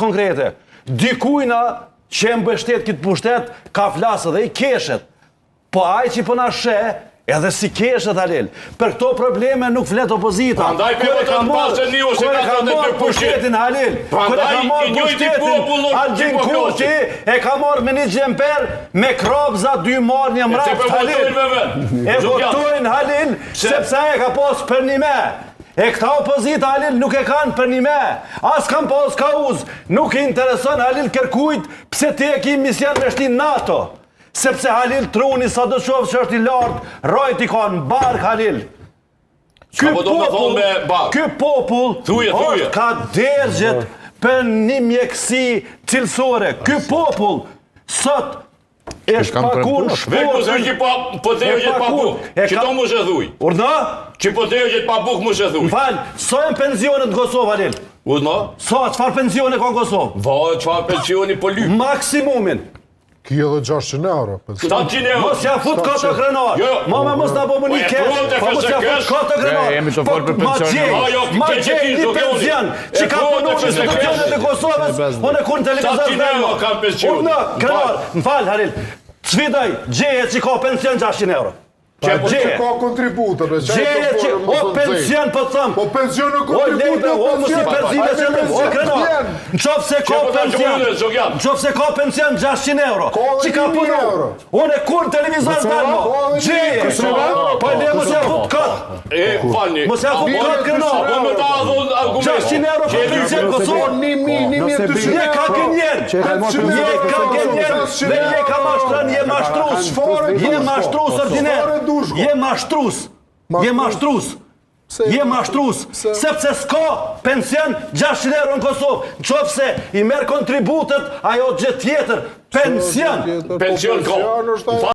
konkrete. Dikujna që e mbështet këtë pushtet, ka flasë dhe i keshet. Po ai që po na sheh, edhe si keshet Halil. Për këto probleme nuk flet opozita. Prandaj Kur e po ka voton marrë- 51 ose kur e ka 42 marrë pushtetin Halil, kur e ka Prandaj marrë i njëjti pushtetin popull është Albin që po Kurti flasin. e ka marrë me një xhemper me krobza dy marrë një E mraft po Halil. votojnë me vend. E Zot Jan. votojnë Halil sepse ai e ka pas për një me. E këta opozita Halil nuk e kanë për një me. As kanë pas kauz. Nuk i intereson Halil kërkujt pse ti e ki mision me shti NATO. Sepse Halil truni sa do qoftë që është i lartë, rojt i ka në bark Halil. Ky po do me thonë me bark? Ky popull Thuje, thuje. është ka dergjet për një mjekësi cilësore. Ky popull sot është kam paku në Vetë mos shportën. e që pa po të E gjet pa paku, buk. e Që ka- to mos e thuj. Urdhno? Që po të gjet pa buk mos e thuj. Më fal, sa janë pensionet në Kosovë, Halil? Urdhno? Sa, çfarë pensione ka në Kosovë? Va, çfarë pensioni po lyp? Maksimumin. Ki edhe 600 euro. pension. 700 euro. Mos ja fut kato krenar. Jo, jo. Mama mos na bo Po më një e keq. provon të Po mos ja fut FSK-s. kato krenar. E, jemi të folë për Po, ma pensionin. gjej, Jo, jo, ma ke gjej që ti, një Zogjoni. pension që E ka provon punu të në institucionet e Kosovës, unë e kur në televizor 700 euro kanë pensionin. Unë, krenar, më fal Halil. Sfidaj, gjeje që ka pension 600 euro. Që po Gjeje. Që ka kontribute, bre, që Gjeje që o pension po them. Po pension në O kontribute, lejbe, o mos i përzime që nuk, o krenar. Në qofë se ka po ta pension, gjujnë, Zogjan. në qofë se ka pension 600 euro, Ka edhe që ka 1000 punu, euro. unë e kur në televizor dalmo, Ka edhe gjeje, 1000 po le mos ja fut kot, E falni. mos ja fut A, kot krenar, Po me ta dhon argument. 600 euro për pension në Kosovë, 1200 je ka gënjer, Që e ka marrë je presidenti ka gënjer, dhe je ka mashtron, je mashtrus, je mashtrus ordiner, Çfarë dush, go? je mashtrus, je mashtrus. Je mashtrus, sepse s'ka pension 600 euro në Kosovë. Në qofë se i merr kontributet, ajo gjë tjetër, pension. Pension ka.